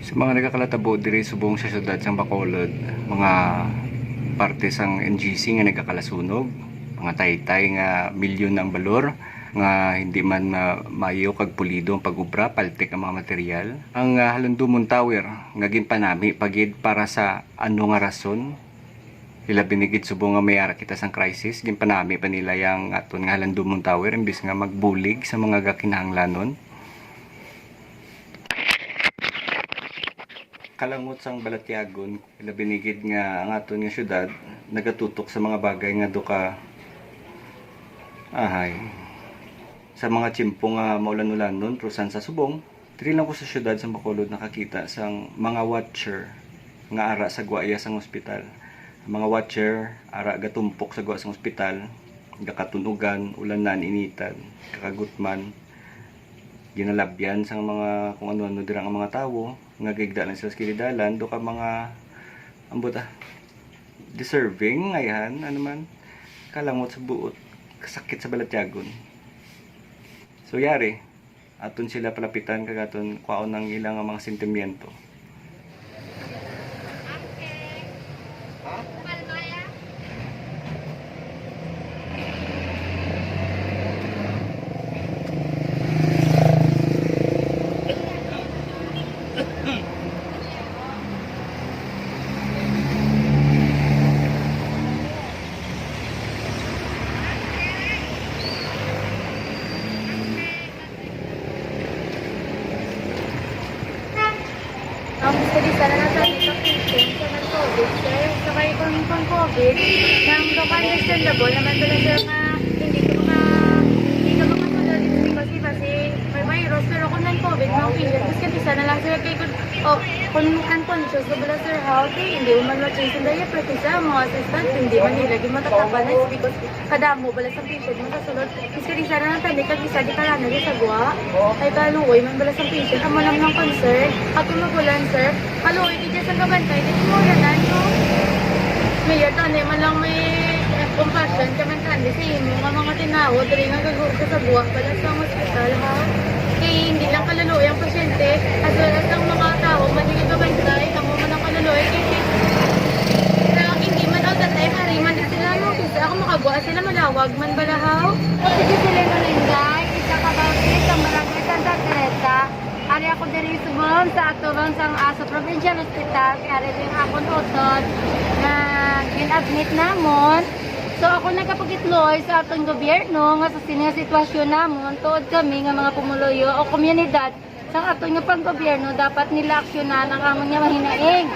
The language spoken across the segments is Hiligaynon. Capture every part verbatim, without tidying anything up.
Sa mga nagakalatabo diri subong sa siyudad sang Bacolod, mga parte sang N G C nga nagakalasunod, mga taytay nga milyon ang balor, nga hindi man ma-, maayo kag pulido ang pag-ubra, paltik ang mga material. Ang, ah, Halandumon Tower nga ginpanami pa gid para sa ano nga rason, ilabi na gid subong nga may ara kita sang crisis, ginpanami pa nila yang aton nga Halandumon Tower imbis nga magbulig sa mga gakinahanglanon. Kalangot sang balatyagon, labi ni gid nga ang aton nga syudad nagatutok sa mga bagay nga duka ahay sa mga tiyempo nga maulan-ulanon, pero san sa subong, diri lang ko sa syudad sa Bacolod nakakita sang mga watcher nga ara sa guwaya sang ospital. Ang mga watcher ara gatumpok sa guwa sang ospital, gakatun-ugan, ulanan, initan, kakagutman, ginalabyan sang mga kung ano-ano dira nga mga tawo nga gigda lang sila sa kilid dalan, do ka mga, ambot, ah, deserving, ayhan, ano man, kalangot sa buot, kasakit sa balatyagon. So, yari, aton sila palapitan kag aton kwaon ang ilang mga sentimiento. Ang gusto di sana natin ito, patient sa may COVID, sir. Sa may kung, kung COVID, nang understandable naman pala, sir, nga hindi ka maka-, hindi ka makasunod, it's because iba si may virus, pero kung non-COVID, mga patient, gusto di sana lang, sir, kay kung, oh, kung unconscious ka bala, sir, how? Di, hindi mo man ma-change ang diaper, kaysa ang mga assistant, hindi man nila, di matatapan, it's because kadamo bala sa patient mo sa sulod. Isa di sana lang tani kag isa di ka lang sa gwa. Ay kaluoy man bala sa patient. Amo lang ng concern. At kung magulan, sir, kaluoy di dyan sa gabantay. Di mo yan, ano? Mayor, tani man lang may, eh, compassion ka man tani sa imo nga mga tinawo. Dali nga gagu sa sagwa bala sa hospital, ha? Kay hindi lang kalaluoy ang pasyente, as well as ang mga tao man yung gabantay, amo man ang kalaluoy. Kay, kay, kaya hindi man all the time, hari man di sila, no? Kasi ako makagwa sila, malawag man bala, haw? Sige sila, Malinday, isa ka bautis ang Barangay Santa Teresa. Ari ako diri subong sa aturon sang Aso Provincial Hospital, kay ari din akon utod nga gin-admit namon. So, ako nagapagitloy sa aton gobyerno nga sa sini nga sitwasyon namon, tuod kami nga mga pumuluyo o komunidad sang aton nga panggobyerno, dapat nila aksyonan ang amon nga mahinaing.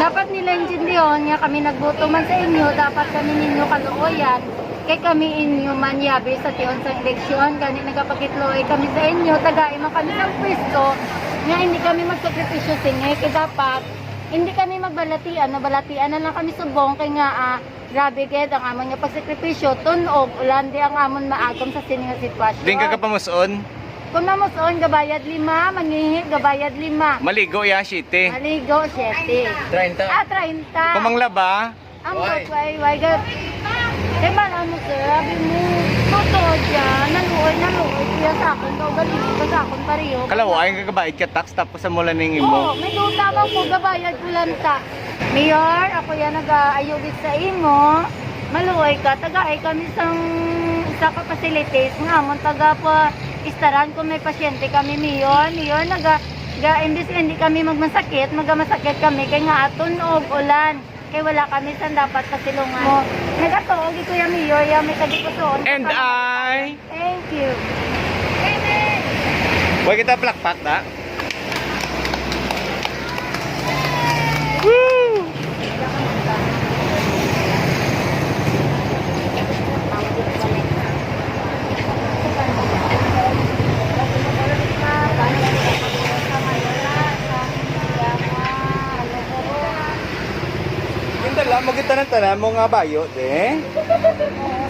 Dapat nila intindihon nga kami nagboto man sa inyo, dapat kami ninyo kaluoyan. Kay kami inyo man yabi sa tion sang eleksyon, gani nagapakitloy kami sa inyo, tagai man kami sa pwesto nga hindi kami magsakripisyo sini. Kay dapat hindi kami magbalatian, nabalatian na lang kami subong kay nga, ah, grabe gid ang amon nga pagsakripisyo, tun-og ulan di ang amon maagom sa sini nga sitwasyon. Din ka kapamuson? Kung mamuson, gabayad lima, mangihi, gabayad lima. Maligo ya, siyete. Maligo, siyete. Treinta. Ah, treinta. Kung manglaba? Ang Why? Why, why, ga-, kay man, ano, sir, abi mo, totoo dyan, naluoy, naluoy, kuya, sa akon, kaugalingon ka sa akon, pareho. Kalawa, ay, kagabayad ka tax, tapos sa mula ning imo. Oo, may duta man ko, gabayad ko lang tax. Mayor, ako yan nag-aayugit sa imo. Maluoy ka, tagai kami sang isa ka facilities nga amon taga pa istaran kung may pasyente kami, Mayor. Mayor, naga, ga, imbis nga hindi kami magmasakit, magamasakit kami kay nga aton og ulan. Kay wala kami sang dapat pasilungan. Mo, nagatuo gid, Kuya Mayor, ya may kadipusoon. And I Thank you. Wa kita plakpak na. Woo! Yung dala mo, gitanan-tanan mo nga bayo, de.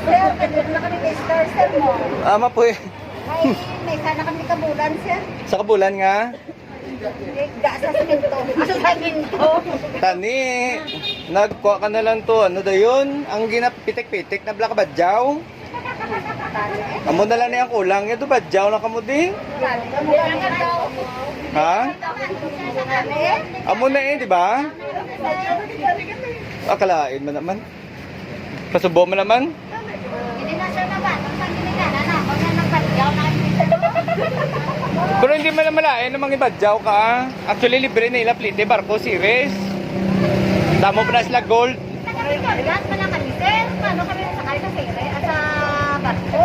Sir, pwede na kami kay Star, sir, mo. Ah, mapuy. Ay, may sana kami kabulan, sir. Sa kabulan nga? Hindi, da sa simento. Sa simento. Tani, nagkuha ka na lang to. Ano dayon? Ang ginapitik-pitik na bala ka badyaw? Amo na lang niyang kulang. Ito badyaw na kamo di? Ha? Amo na eh, di ba? Akalain man naman. Pasubo man naman. Hindi na siya naman. Ang pagkinikan na, wala nang badyaw na. Pero hindi man malain na mangibadyaw ka. Actually, libre na ila plite, barko, series. Damo pa na sila gold. Taga Victorias pa lang kami, sir. Paano kami masakay sa series? Ah, sa barko?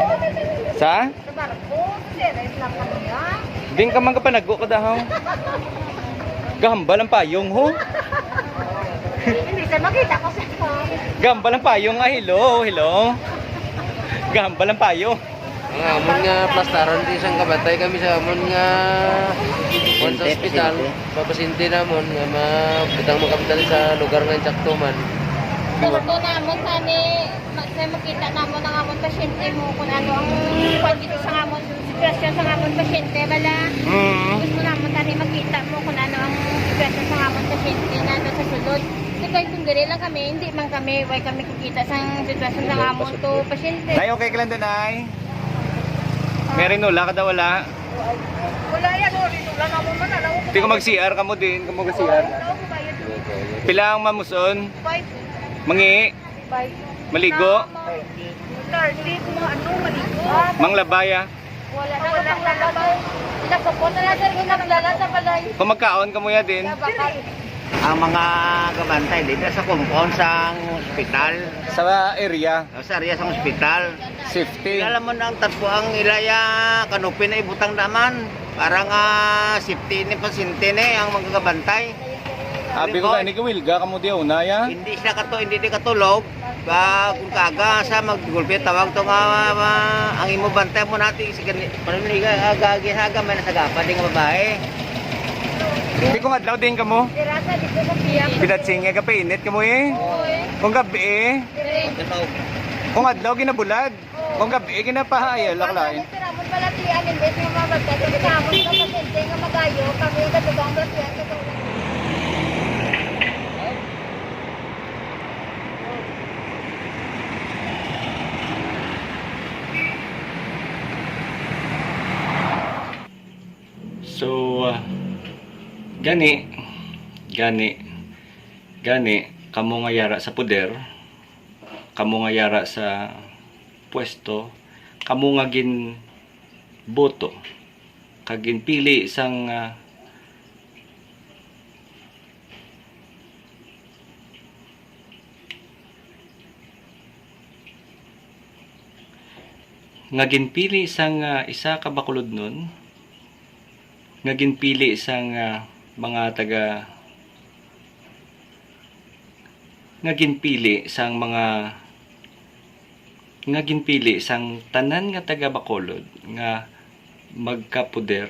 Sa? Sa barko, sa series lang kami, ah. Din ka man kapanago ka dahaw. Gahambal ang payong, ho. Hindi, sir, makita ko siya. Gahambal ang payong, ah, hello, hello. Gahambal ang payong. Ang amon nga plastaron di sang kabantay kami sa amon nga kuwan sa Pasyente, ospital, pasyente. Mga pasyente namon nga mabutang mo kami dali sa lugar nga insakto man. Gusto namon tani, ma-, sa makita namon ang amon pasyente mo kung ano ang kuwan dito sa amon sitwasyon sa amon pasyente, bala. Mm. Gusto namon tani makita mo kung ano ang sitwasyon sa amon pasyente na sa sulod. Kasi kay kung diri lang kami, hindi man kami, way kami kikita sa sitwasyon sa amon to pasyente. Nay, okay ka lang doon, Nay? May rinola ka daw, wala? Wala yan, oh, rinola na mo man, alam mo. Di ko mag-C R ka mo din, kamo mag-C R. Pila ang mamuson? Five. Mangi? Five. Maligo? Na, ma-, thirty, kung ano, maligo. Manglabay, ah. Wala na, wala na, wala. Nakapon na lang, sir, yung naglala sa balay. Kung magkaon ka mo ya din? Sa bakal. Ang mga gabantay dito sa compound sang ospital. Sa area. O, sa area sang ospital. Safety. Kilala mo na ang tatpo ang ilaya, kanupin na ibutang naman. Para nga safety ni pasyente ni ang magagabantay. Abi ko Ano gani, giwilga kamo di una, ya? Hindi sila kato, hindi di katulog. Ba, kung kaga sa maggulpi, tawag to nga, ah, ang imo bantay mo natin, si gani, parang niya, aga, aga, aga, may nasagapa din nga babae. Di kung adlaw din kamo? Dirasa dito sa Pia. Bidatsing, eh, kapainit kamo, eh. Oo, eh. Kung gabi, eh. Dire. Kung adlaw, ginabulad. Oo. Kung gabi, eh, ginapahayo, Oo, laklay. Kami, sir, amon balatian, imbes nga mabagkat, kami sa amon nga pasyente nga magayo, kami ang katubang balatian sa tubig. So, ah, gani, gani, gani, kamo nga yara sa poder, kamo nga yara sa pwesto, kamo nga ginboto, kag ginpili sang, ah, nga ginpili sang, ah, isa ka bakulodnon, nga ginpili sang, ah, mga taga, nga ginpili sang mga, nga ginpili sang tanan nga taga Bacolod nga magkapoder,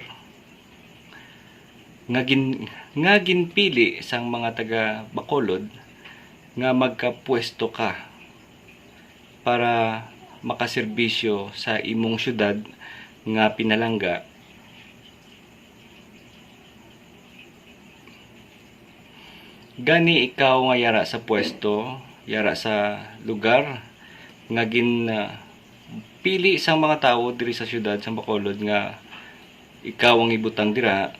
nga gin-, nga ginpili sang mga taga Bacolod nga magkapwesto ka para makaserbisyo sa imong syudad nga pinalangga. Gani ikaw nga yara sa pwesto, yara sa lugar nga gin, ah, pili sang mga tawo diri sa siyudad sang Bacolod nga ikaw ang ibutang dira,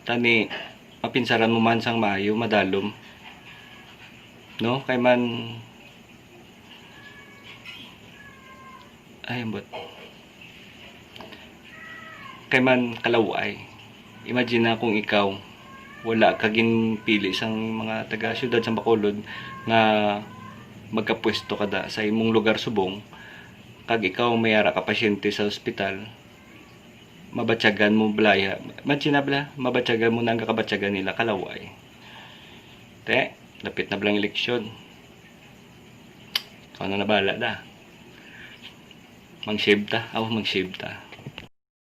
tani mapinsaran mo man sang maayo, madalom. No? Kay man, ay, ambot. Kay man kalaw-ay. Imagine na kung ikaw, wala ka ginpili sang mga taga-siyudad sang Bacolod nga magkapwesto ka da sa imong lugar subong, kag ikaw may ara ka pasyente sa ospital, mabatyagan mo bala ya. Imagine na bala, mabatyagan mo na ang kakabatyagan nila, kalaw-ay. Te, lapit na bala ang eleksyon. Ikaw na nabala da. Mang-shave ta? Aw, mang-shave ta.